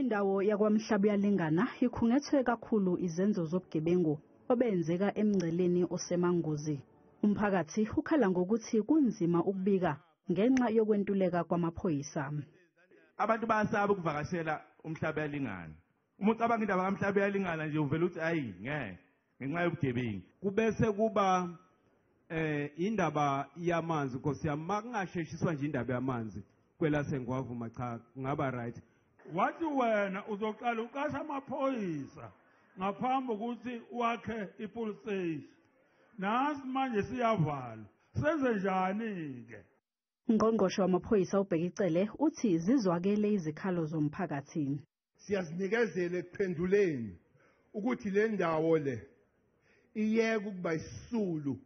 Indawo yakwaMhlabuyalingana ikhungethwe kakhulu izenzo zobugebengu obenzeka emngceleni oseManguzi. Umphakathi ukhala ngokuthi kunzima ukubika ngenxa yokwentuleka kwamaphoyisa. Abantu bayasaba ukuvakashela uMhlabuyalingana. Uma ucabanga indaba kaMhlabuyalingana nje uvela uthi ayi ngeke ngenxa yobugebengu. Kubese kuba indaba yamanzi, Nkosi yami, makungasheshiswa nje indaba yamanzi kwelaseNgwavuma, cha kungaba right. Wathi wena uzoqala uqasha amaphoyisa ngaphambi kokuthi wakhe i-police station. Nasi manje siyavalwa. Senze njani-ke? Ungqongqoshe wamaphoyisa uBheki Cele uthi zizwakele izikhalo zomphakathi. Siyazinikezela ekuphenduleni ukuthi le ndawo le iyeke ukuba isisulu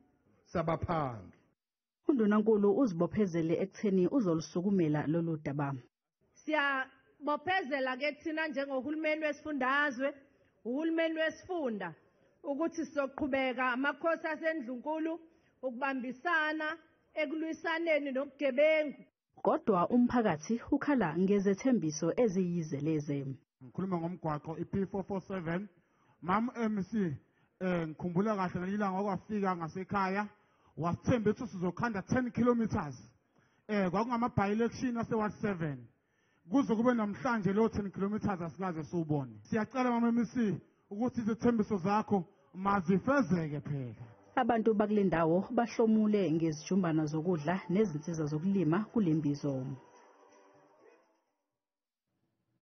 sabaphangi. Undunankulu uzibophezele ekutheni uzolusukumela lolu daba. Siyabophezela ke thina njengohulumeni wesifundazwe, uhulumeni wesifunda, ukuthi sizoqhubeka amakhosi asendlunkulu ukubambisana ekulwisaneni nobugebengu. Kodwa umphakathi ukhala ngezethembiso eziyizeleze. Ngikhuluma ngomgwaqo i-P447. Mam MC, ngikhumbula kahle ngelinye ilanga okwafika ngasekhaya wasithemba ukuthi sizokhanda 10 kilometers. Kwakungama by election ase Ward 7. Kuze kube namhlanje lo 10 kilometers asikaze siwubone. Siyacela Mama MC ukuthi izethembiso zakho mazifezeke phela. Abantu bakule ndawo bahlomule ngezijumbana zokudla nezinsiza zokulima kulembizo.